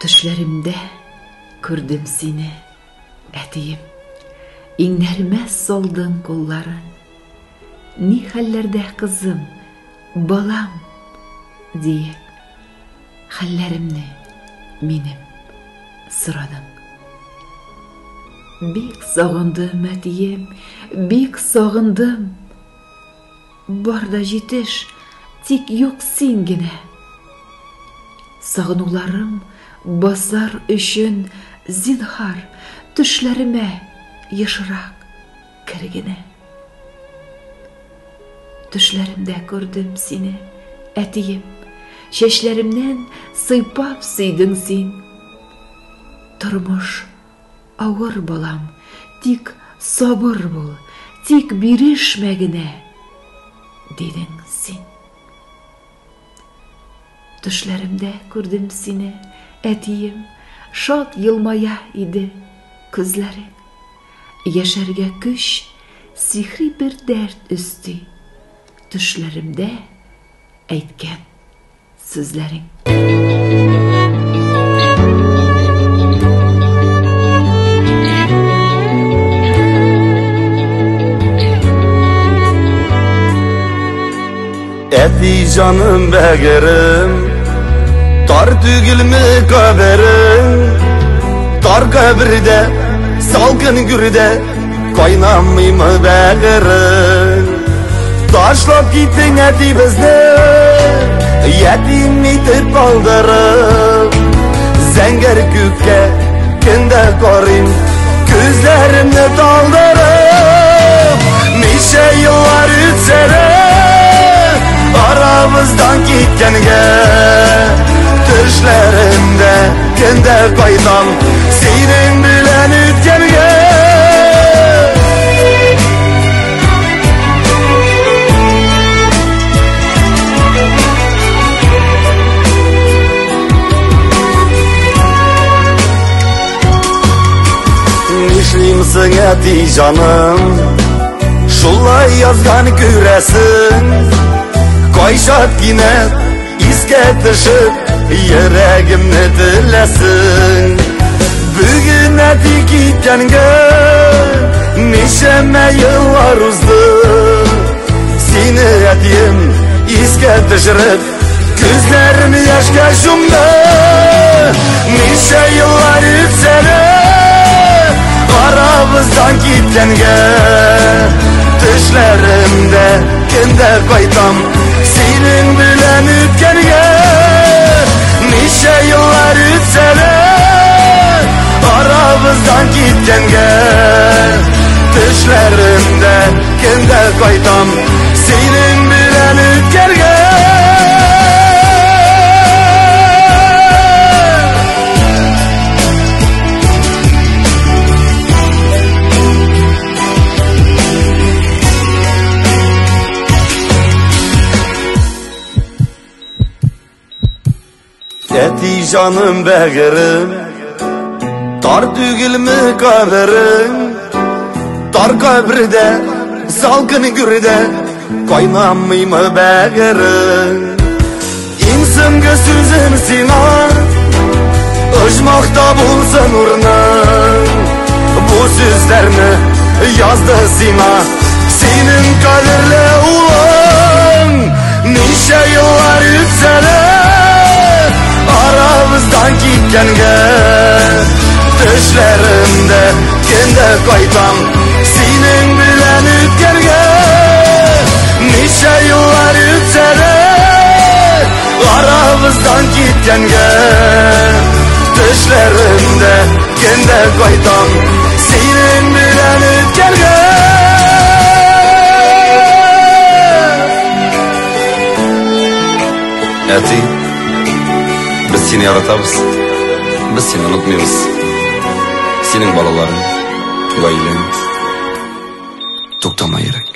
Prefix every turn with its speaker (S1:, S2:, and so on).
S1: Төшләремдә күрдем сине, әтием. Иңнәремә салдың кулларың. Ни хәлләрдә, кызым, балам, диеп, хәлләремне минем сорадың. Бик сагындым, әтием, бик сагындым. Бар да җитеш, тик юк син генә. Сагынуларым басар өчен, зинһар, төшләремә ешрак кер генә. Төшләремдә күрдем сине, әтием, чәчләремнән сыйпап сөйдең син. Тормыш Авыр, балам, тик сабыр бул, тик бирешмә генә, дидең син. Төшләремдә күрдем сине, әтием, шат елмая иде күзләрең. Яшәргә көч, сихри бер дәрт өсти, төшләремдә әйткән сүзләрең.
S2: Әти җаным бәгырем, тар түгелме каберең? Тар кабердә, салкын гүрдә кайнамыймы бәгырең? Ташлап киттең әти безне, ятим итеп калдырып. Зәңгәр күккә көндә карыйм, күзләремне талдырып. Ничә еллар үтсә дә, арабыздан киткәнгә, төшләремдә көндә кайтам, синең белән үткәнгә. Нишлимсең, әти җаным, шулай язган күрәсең. Кайчак кинәт искә төшеп, йөрәгемне теләсең. Бүген әти киткәнгә ничәмә еллар узды. Сине, әтием, искә төшереп, күзләрем яшькә чумды. Ничә еллар үтсә дә, арабыздан киткәнгә, төшләремдә көндә кайтам, синең белән үткәнгә. Ничә еллар үтсә дә, арабыздан киткәнгә, төшләремдә көндә кайтам, синең белән үткәнгә. Әти җаным бәгырем, тар түгелме каберең? Тар кабердә, салкын гүрдә кайнамыймы бәгырең? Иң соңгы сүзем сиңа, оҗмахта булсын урының. Бу сүзләрне язды сиңа синең кадерле улың. Ничә еллар үтсә дә, арабыздан киткәнгә, төшләремдә көндә кайтам, синең белән үткәнгә. Ничә еллар үтсә дә, арабыздан киткәнгә, төшләремдә көндә кайтам, синең белән үткәнгә. Әти, без сине яратабыз, без сине онытмыйбыз. Синең балаларың, гаиләң. Туктама, йөрәк.